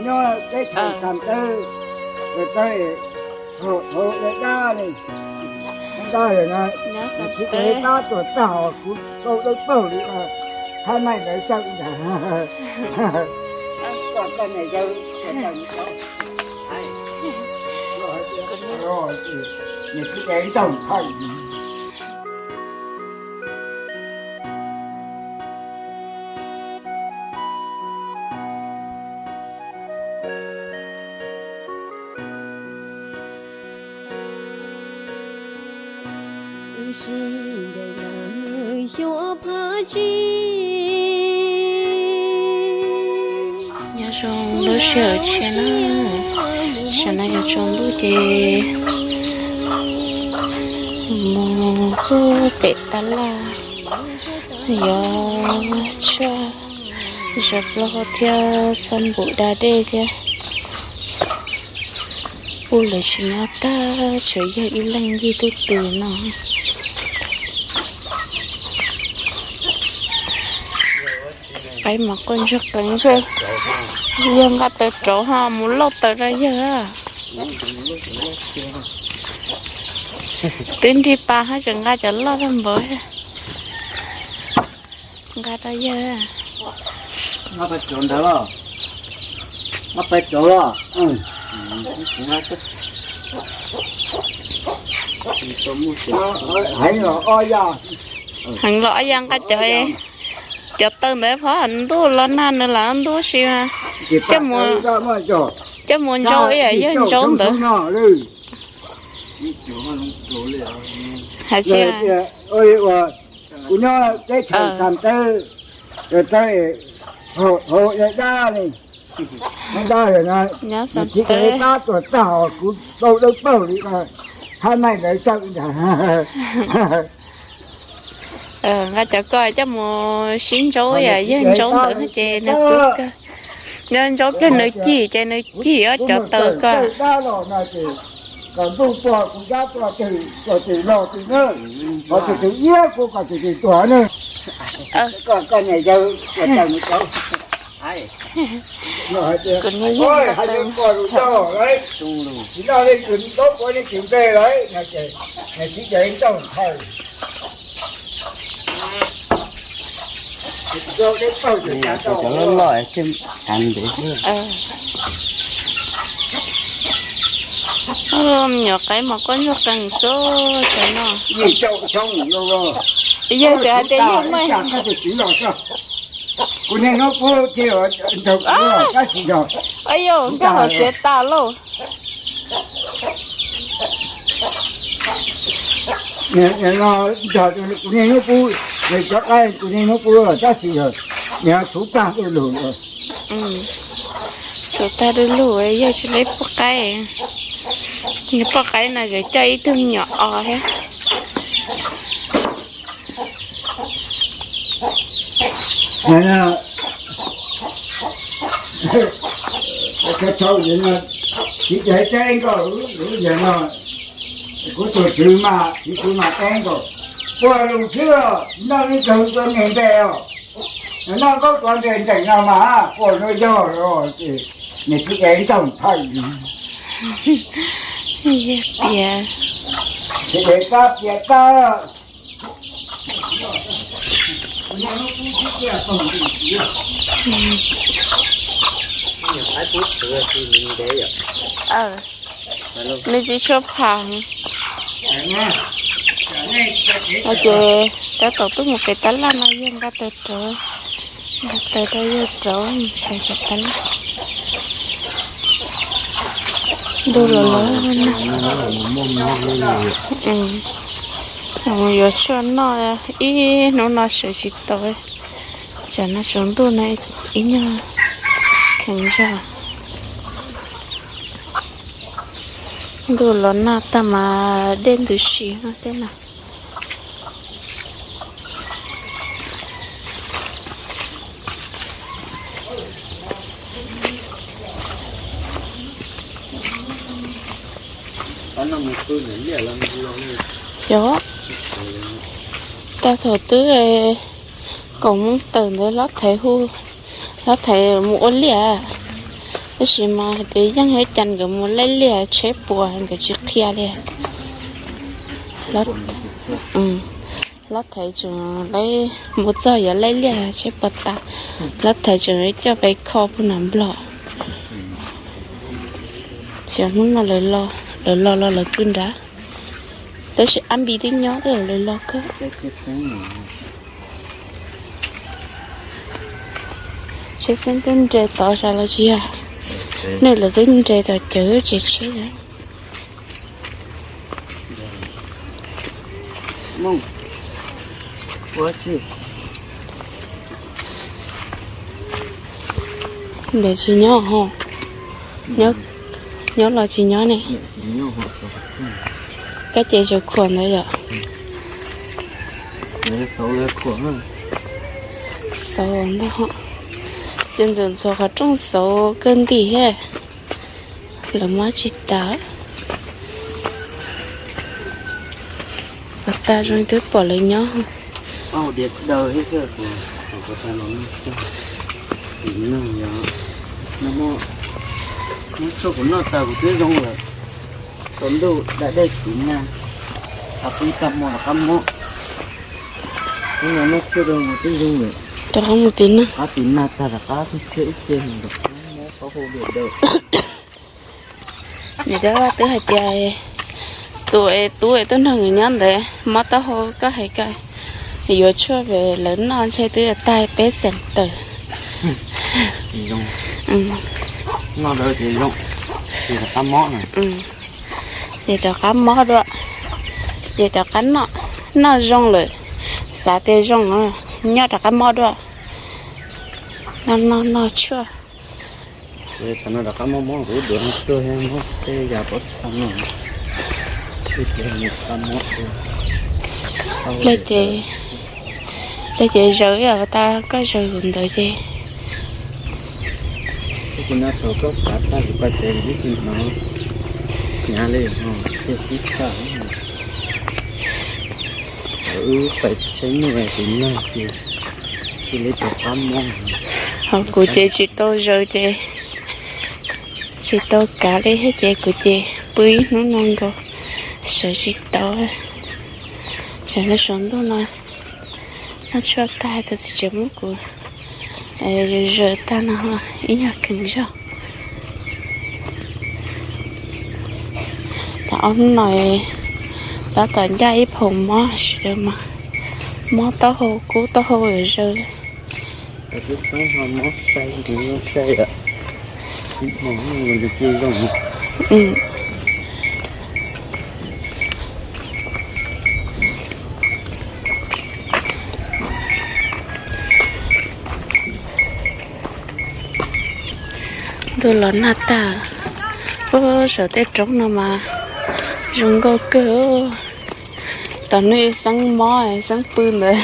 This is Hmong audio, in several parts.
Teb chaws tag tawb, tawb hauv dab li, dab li na, tsis kev tab tuam tag os, kuv tau dawb paug li, hab maij ntawd tawm ntag. Nws tsis kev ntaug thawj. Nyob zoo lub sij hawm tshiab na, tam no yog tsaus ntuj ces mus pem tab laj, yuav tshuaj zov plaub hau thiab xob npum da dej thiab. Kuj lawv tsis nyob tag, tshuav yawg ib leeg ncig tub tw no. Qaib mas quaj ntsuag qees ntshe, yawg nqa taws rauv ho mus lauj taws rau yawg. Twb nrig pas ho tseem nqa cov loj tag npaum. Nqa rau yawg. Nqa pais rauv ntawd los? Nqa pais rauv los? Heev los ob ya. Heev los ob ya nqa cov, cov taws ntawd phov ntuj los nag nws lam ntub si mas. Coj mus, coj mus ntsaub ib yam yawg ntsaub ntawd. Has tsi? Kuv nyob teb chaws tag tawb, tawb hauv dab li, dab li na, tsis kev tab tuam tag os, kuv tau dawb paug li, hab maij ntawd tawm ntag. Nqa cov ko coj mus sib ntsaub yam yawg ntsaub ntawd ces nws kub kawg. Nyob ntsaub pliag nws cim ces nws cim ob cov taws ko. Kom ntuj pog kuv dab tuaj twg, tuaj twg los twg na, kom twg twg iab kuv kom twg twg tuag na. Koj niam yawg, kuv niam yawg, tsis noj li kws ntaub quav li kws npe lawm, nws tsis ncaws ntaug thawj. Cov loj loj thiaj tav ntev xwb. Me nyuam qaib mas quaj ntsuag qees xwb cov no. Yawg tseem hais tias yawg muaj, kuv niag hnub qub thiaj nrog kuv tab sis yog, yog nkag hauv siav tas lauj. Kuv niag hnub qub, nws cov qaib kuv niag hnub qub tab sis yog nws xuv tag du lug. Xuv tag du lug, yawg tsis lub poj qaib. Nws poj qaib no tseem coj ib tug me nyuam os thiab. Tsis ces teb nkaus, yog no kuv tus tswv mas, tus tswv mas teb nkaus, puag lus xwb, noj ib tug tua niag npe os. Noj nkaub tua npe nteem no mas puag no yog los ces nws tsis ces ntaug thawj. Piav, tsis ces tab piav tab. Nws tsis tshua pham. Ces tab tom tuaj mus pem tab laj no yawg nqa taws rauv, nqa taws rau yawg rauv pem tab laj. Ntuj los los na. Mus yuav tshuaj noj ib hnub no sawv tsis tau. Tsam no tsaus ntuj no ib nyuag kheev zog. Ntuj los nag tag mas dej ntws si tej no. Yog, tag thaum twb kaum moos tawm ntawd los thaiv hu, los thaiv mus ua liaj. Tab sis mas hais tias Yeej thiab Cas nkawd mus laij liaj tsheb puas nkawd tsis qhia li. Hlob Thaiv tseem laij mus txog yuav laij liaj tsheb puas tas, Hlob Thaiv tseem coj peb kho puag nram Nplog. Xyov hnub no lawv los los lawv pw nrad, tab sis Ab Npis twb nyob, lawv los kawg. Tsheb xeeb twb nres tod sas los tsis yog, nej lawv twb nres tom cawv tsev tsheb. Ntawd tsis nyob ho, nyob los tsis nyob ne. Koj ces tseem khuam ntawd yom? Xauv ntag, ces ntxuav ntxhuav qhov rooj xauv kawg nti thiab, lawv muab tsis tas. Pov tas zoo twb pom lawv nyob. Noj tag kuv twb zoo lawm, tau ntuj da dej kuv nag, qab pib tag hmo rov qab mob. Hnub no noj tshuaj rau mus twb zoo lawm. Rov qab mus tiv nag. Qab tiv nag tag rov qab thiab ib ce rov qab mob taub hau diam daws. Niam Dab Vaj twb hais tias tus es tub es tuaj nrog nws nyob ntawd mob taub hau, koj hais koj yuav tshuaj pem lawv noj ntshe twb yuav tag peb xeem tawm. Noj ntawd ces zoo, ces rov qab mob, ces rov qab mob dua, ces rov qab noj, noj zoo lawm, xav tias zoo, nyob rov qab mob dua. Noj noj noj tshuaj. Tam no rov qab mob mob kuv duav no tuaj thiab mob tej yam pob txha no. Hle ces, hle ces zaws ib yam tas koj zaws ntawd ces. Tab sis no thaum koj kav tag kuv pais tsev kuv twb tsis hnov hnyav li ho, thiaj sib txhaj. Wb pais saib nyuj tiv nag ces cia li rov qab mob. Ho kuv ces tsis tau zaws ces tsis tau kav li thiab ces kuv ces pw ib hnub no nkaus, sawv tsis tau. Sawv no, sawv ntuj no noj tshuaj tag tus txiv tsev muab kuv zaws tag no ib nyuag kheev zog. Tam ob hnub no tab tom ncaj ib phaum mob, sawv daws mas mob taub hau kub taub hau yuav zaws. Ntuj los nag tag, puag saum tej roob no mas zoo nkauj kawg. Tam no xeeb mob xeeb pw ntawd,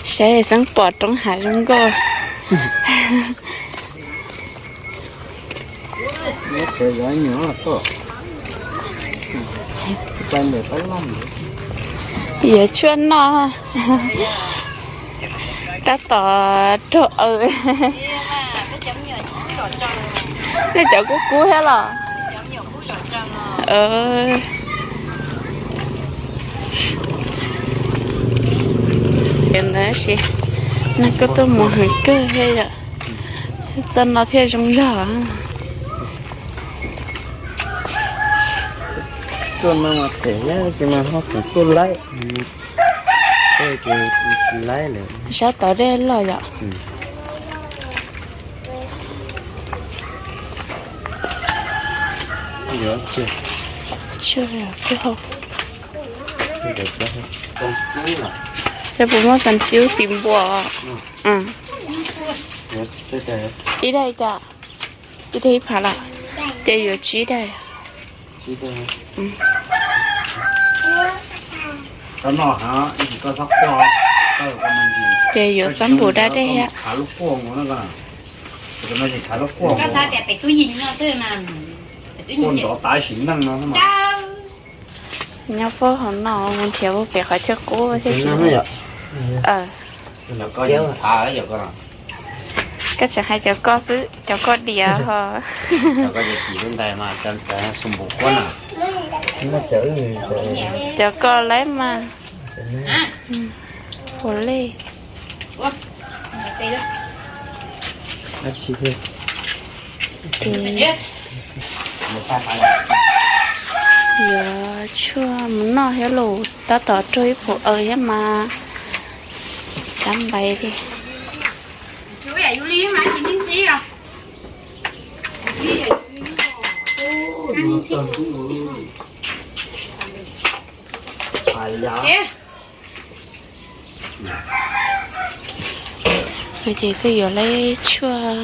saib xeeb pom roob hav zoo nkauj. Yuav tshuaj noj, tab tom raug aws. Nej cov kub kub thiab los? Ntawd sis, nag koj tuaj mus heev kawg thiab yom, txoj no thiaj zoo zog. Tuaj no mas phem thiab ces mas ho pheej tuaj laib, tuaj ces tsis laib lawm. Sab tod dej loj yom. Ces puas muaj xam xiub xim npua? Ib daim cas? Ib daim ib phav los? Ces yuav tsib daim. Ces yuav xob npum dab dej thiab. Nyob puag hauv no mus nrhiav puag pem qhov chaw qub thiab xwb. Koj tseem hais cov koj xwb, cov koj diam ho. Cov koj laib mas. Ua li. Yuav tshuaj mus noj thiab los tab tom raug ib phaum aws thiab mas tsis xav npais li. Ces twb yuav lawv tshuaj,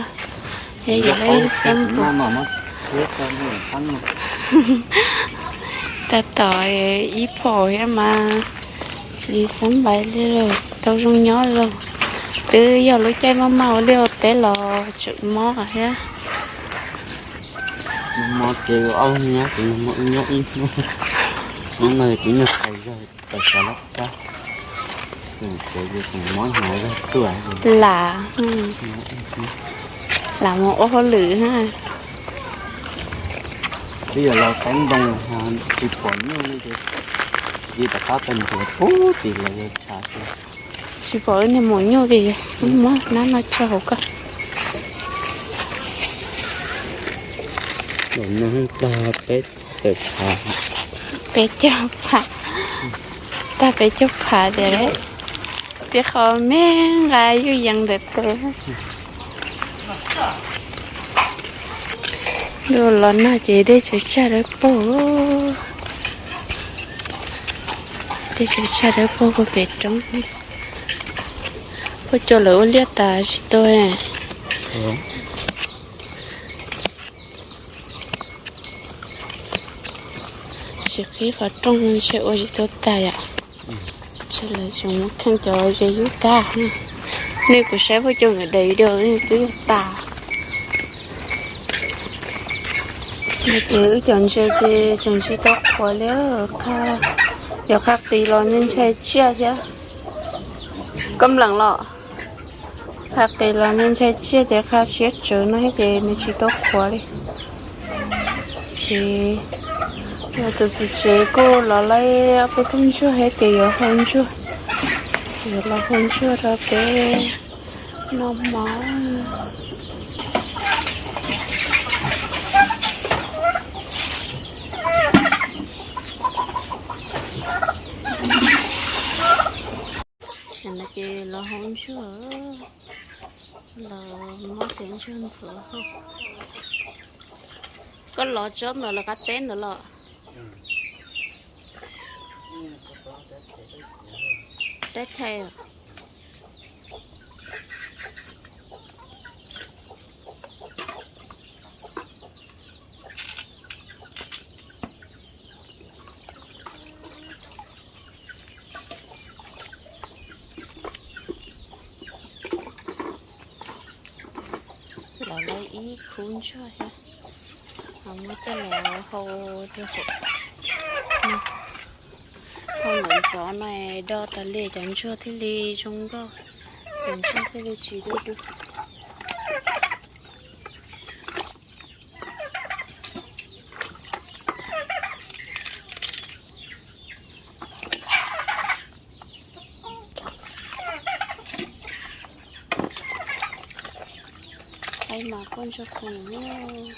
yuav lawv xab npum. Tab tom ib phaum thiab mas tsis xav npais li, tsis tau zoo nyob li. Twb yog lub caij maj maj ua liaj ua teb los tseem mob thiab. Mob ces ob hnub nyob ces mob ib hnub, hnub no kuv nyuag qhais zog tawm xav lab kab, ces mob hnyav zog tuaj. Lam, lam mus ua hauj lwm. Twb yog los saib ntoo, tsis pom nyuj li ces, cia rov qab pem nthuav pub tim los yog tshav xwb. Tsis pom wb niag maum nyuj li, muab nab no tso hauv koj. Zaum no tag peb caug phav, peb caug phav, tag peb caug phav tias, tib qho me nqa yuj yees ntawm tes. Ntuj los nag ces dej tsaws tsag dawb paug, dej tsaws tsag dawb paug puag pem roob. Puag cov lawv ua liaj tas tsis tau. Tsis qhib qhov rooj ntshe ua tsis tau tag yom. Ntshe lawv tseem muab kheej cov ze yub kab. Nej kuv saib puag cov nkawd daim video twb yog tas. Ces wb cov ntses ces tseem tsis tau qhuav li. Yog qhab qis los nej ntshai tsiaj thiab. Koj mleem los? Qhab qis los nej ntshai tsiaj ces qhab siab tsawv no thiab ces nws tsis tau qhuav li. Ces yog tus txiv tsev kuj los laib ob peb tug ntsuag thiab ces yuav hau ntsuag, yuav los hau ntsuag rau peb noj mov. Tam no ces los hau ntsuag, los muab cov ntsuag ntxuav hau. Koj los tsob ntawm lawv qab teb ntawd los? Dab chai. Los lawv ib khub ntsuag thiab, muab coj los hau rau hauv. Hau ntxov ntxov no do tas li cov ntsuag thiaj li zoo nkauj, cov ntsuag thiaj li tsis dub dub. Qaib mas quaj ntsuag qees.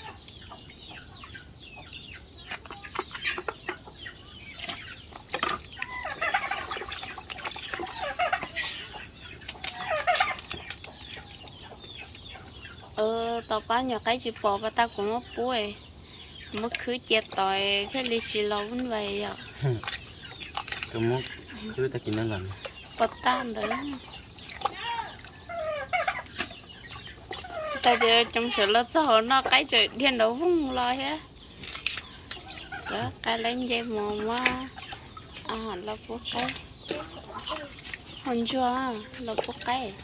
Tau pab nyuam qaib tsis pom pas tas kuv muab pub, muab khwb cia tod thiaj li tsis los vuj vais yom. Pas tas ntawd. Tas tias cov sawv los txog hauv no qaib tseem dhia nraud voog los thiab. Qaib lawv nce mus muab los pub qaib. Hau ntsuag los pub qaib.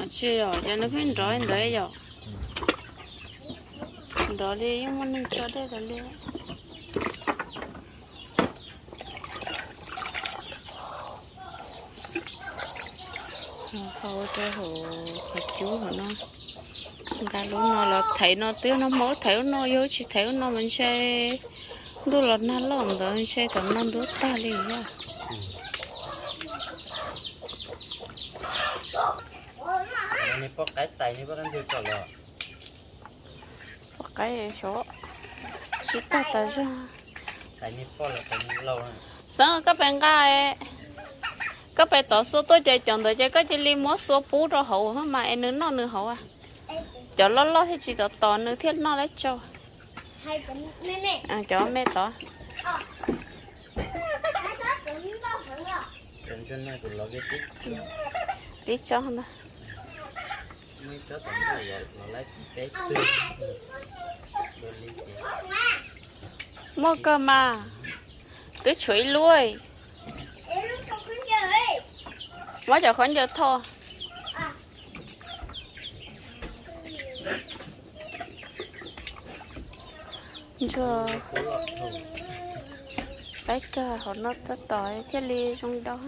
Tsis yog cov nws pheej nrov ntawd yom. Nrov li yeej muaj neeg tso dej nrov li. Hau rau hauv qhov cub hauv no. Nqa lub no los thaiv no twb no, hmo thaiv lub no, yog tsis thaiv lub no mas ntshe ntuj los nag loj ntawd ntshe tom no ntub tag li thiab. Poj qaib xyov sib tag tas zog. Xeeb, koj pes nqa, koj pes tov xua tuaj ces cov ntawd ces koj cia li muab xua pub rau hauv mas es nws noj nws hauv. Cov loj loj thiaj tsis tov tos nws thiaj noj lab tsau. Cov me tod. Tib tsob ntag. Muaj kawg mas, twb tshuav ib lub. Muab cov khaub ncaws tho. Ntsuag qaib kawg hauv no tab tom thiaj li zoo dau.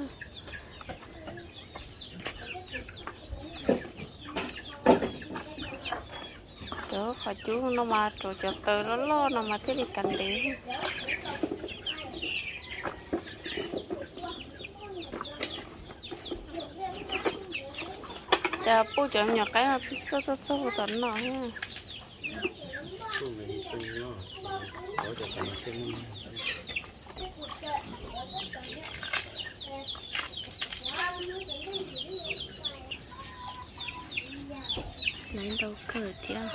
Cov qhov cub no mas rau cov taws loj loj no mas thiaj li kav ntev. Cas pub cov me nyuam qaib no pib txog txog txog tom no thiab. Laiv ntau kawg thiab.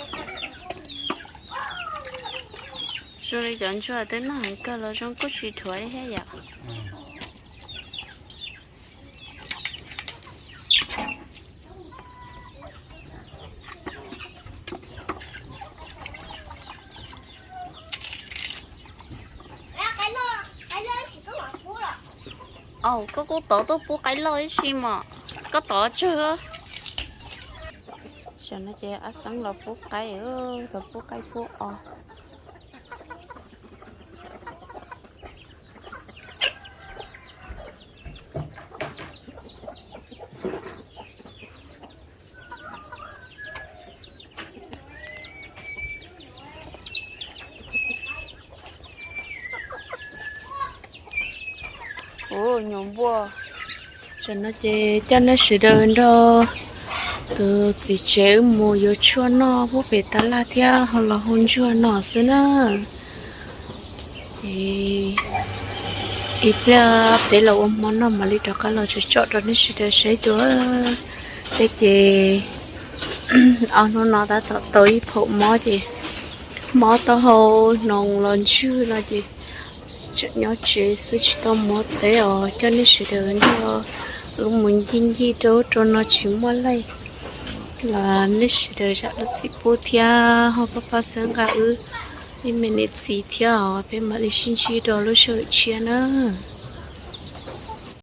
Zoo li cov ntsuag twb noj heev kawg los zoo kuj tsis dhuav li thiab yom. Au, koj kuj tov tuaj pub qaib loj ib si mas, koj tov tsawg. Tam no ces ab xeeb los pub qaib, los pub qaib pub os. Ua nyuam npua. Tam no ces coj nej sawv daws nrog tus txiv tsev wb mus yuav tshuaj noj pub pem tab laj thiab ho los hu ntsuag no xwb na. Ib pliag peb los ua hmo noj mam li rov qab los tsom tsom rau nej sawv daws saib dua. Peb ces ob hnub no tab tom tau ib phaum mob ces mob taub hau hnoos los ntswg no ces tseem nyob tsev xwb tsis tau mus teb os. Coj nej sawv daws nrog wb mus ncig ncig rau ub rau no tsis muaj leej los nej sawv daws zam lub txim pub thiab ho pab pab xwb nqa wb ib me niam txiv thiab os. Peb mam li sib ntsib rau lub sij hawm tshiab na.